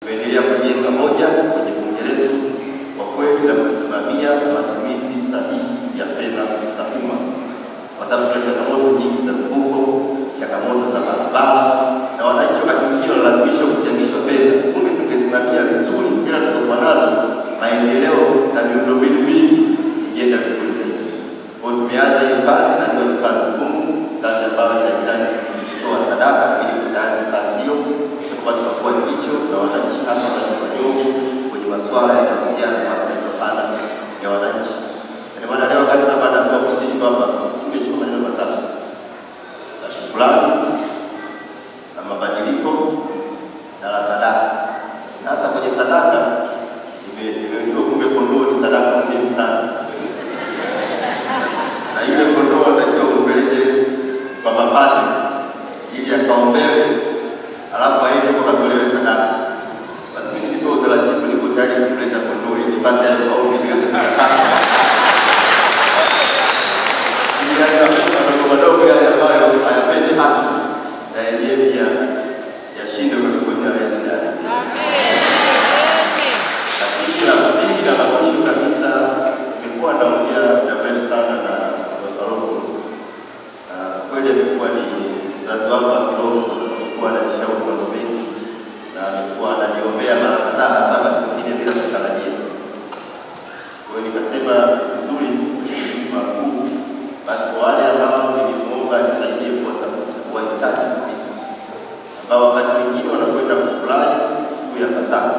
Tumeendelea kujenga hoja kwenye bunge letu kwa kweli la kusimamia matumizi sahihi ya fedha za umma, kwa sababu tuna changamoto nyingi za mfuko, changamoto za barabara, na wananchi wakati mwingine wanalazimishwa kuchangishwa fedha. Kumbe tungesimamia vizuri hela tulizokuwa nazo, maendeleo na miundombinu mingi ingeenda vizuri zaidi. Kwa hiyo tumeanza hiyo kazi, na ni kazi ngumu, kazi ambayo inahitaji kutoa sadaka ili kuendana kazi hiyo, kwa tunakuwa jicho na wananchi, hasa wananchi wanyonge kwenye masuala yanayohusiana na maslahi mapana ya wananchi. Ndio maana leo wakati tunapata fundisho hapa, tumechukua maneno matatu: la shukrani, la mabadiliko na la sadaka. Sasa kwenye sadaka nimejua kumbe kondoo ni sadaka muhimu sana. Na yule kondoo anatakiwa umpeleke kwa mapadri ili akaombewe, alafu aende akatolewe sadaka. Basi mimi nilipewa utaratibu, niko tayari kumleta kondoo ili nipate hayo maombi niweze kutakasa. Ili yale madogo madogo yale ambayo hayapendi haki na yenyewe pia yashindwe kabisa kwa jina la Yesu. Lakini la pili na la mwisho kabisa, nimekuwa naongea muda mrefu sana na Baba, na kweli amekuwa ni mzazi wangu wa kiroho, kwa sababu amekuwa ananishauri mambo mengi na amekuwa ananiombea mara kadhaa, hata wakati mwingine bila kutarajia. Kwa hiyo nikasema vizuri makuu, basi kwa wale ambao nilimuomba nisaidie kuwatafuta wahitaji kabisa, ambao wakati mwingine wanakwenda kufurahi sikukuu ya Pasaka,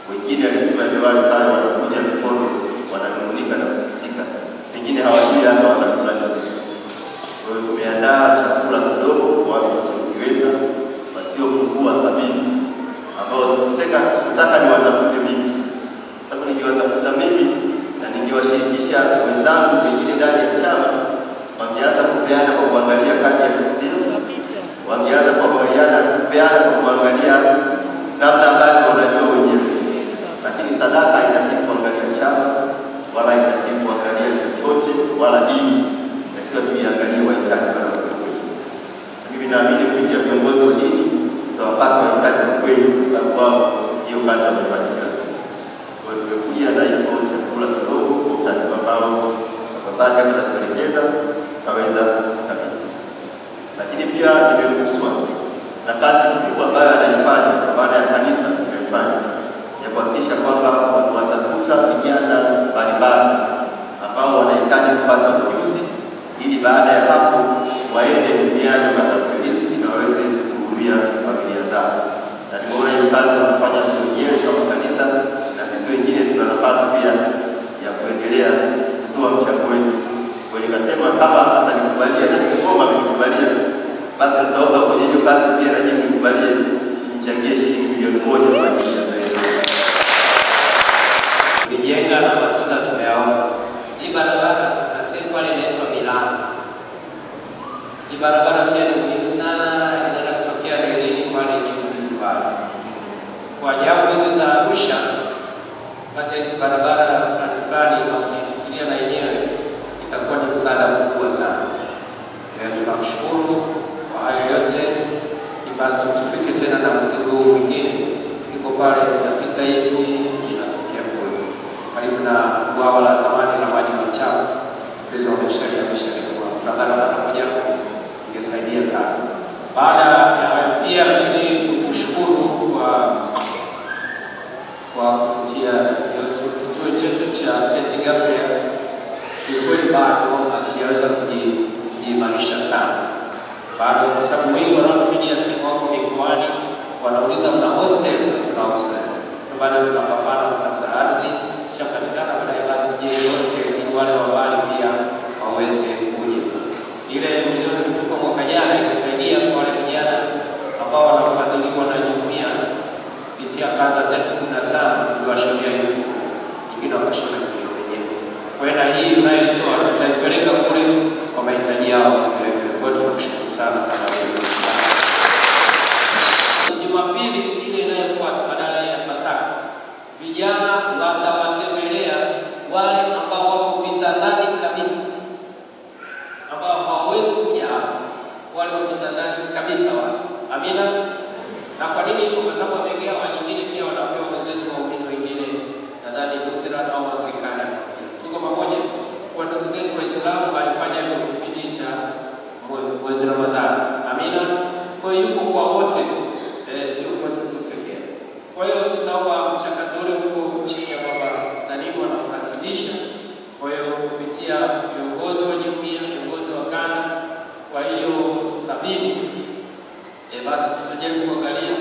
wengine alisema ndio wale pale wanakuja mikono wananung'unika na kusikitika, pengine hawajui hata watakula nini. Kwa hiyo tumeandaa chakula kidogo kwa watu wasiojiweza wasiopungua 70, ambao sikutaka niwatafute mimi, kwa sababu ningiwatafuta mimi na ningiwashirikisha wenzangu pengine ndani ya chama, wangeanza kupeana kwa kuangalia kadi ya CCM, wangeanza kupeana kwa kuangalia namna ambavyo wanajua wenyewe. Lakini sadaka haitaki kuangalia chama wala haitaki kuangalia chochote wala dini, inatakiwa tuiangalie wahitaji wala kweli. Mimi naamini kupitia viongozi wa dini tutawapata wahitaji wa kweli, kwa sababu wao hiyo kazi wamefanya kila siku. Kwa hiyo tumekuja na hiyo chakula kidogo kwa utaratibu ambao babake atatuelekeza tutaweza kabisa. Lakini pia nimeguswa na kazi kubwa ambayo anaifanya kwa maana ya kanisa tumefanya ya kuhakikisha kwamba watafuta vijana mbalimbali ambao wanahitaji kupata ujuzi ili baada ya hapo waende duniani wakatafute riziki na waweze kuhudumia familia zao. Na nimeona hiyo kazi wanafanya wenyewe kama kanisa, na sisi wengine tuna nafasi pia ya kuendelea kutoa mchango wetu. Kwa hiyo nikasema kama atanikubalia na nikigoma amenikubalia, basi nitaomba kwenye hiyo kazi pia na nyinyi mnikubalie mchangie shilingi milioni 1 kwa ajili ya zoezi. Tulijenga na matunda tumeyaona. Hii barabara na sehemu pale inaitwa Milano. Hii barabara pia ni muhimu sana, inaenda kutokea relini pale juu pale. Kwa ajabu hizi za Arusha, pata hizi barabara fulani fulani na ukifikiria na yenyewe itakuwa ni msaada mkubwa sana. Tunakushukuru kwa hayo yote. Basi tufike tena na mzigo huu mwingine. Iko pale inapita hivi inatokea kule karibu na bwawa la zamani la maji machafu. Siku hizo wameshalihamisha kwa barabara moja, ingesaidia sana. Baada ya hayo pia, lakini tukushukuru kwa kututia kituo chetu cha St. Gabriel. Kiukweli bado hakijaweza kujiimarisha sana bado, kwa sababu wengi wanaotupigia simu wako mikoani wanauliza mna hostel? Tuna hostel. Bado tunapambana kutafuta ardhi, kishapatikana baadaye basi tujenge hostel ili wale wa mbali pia waweze kuja. Ile milioni tuko mwaka jana ilisaidia kwa wale vijana ambao wanafadhiliwa na jumuiya kupitia kanda zetu 15, tuliwashonea uniform, nyingine wakashona wenyewe. Kwa hiyo na hii unayoitoa tutaipeleka kule kwa mahitaji yao vile vile. Kwa hiyo tunakushukuru sana kwa hiyo. Jumapili ile inayofuata badala ya Pasaka, vijana watawatembelea wale ambao wako vitandani kabisa, ambao hawawezi kuja hapa, wale wako vitandani kabisa wale. Amina. Na kwa nini hivyo? Kwa sababu wamegawa nyingine pia Basi tutajaribu kuangalia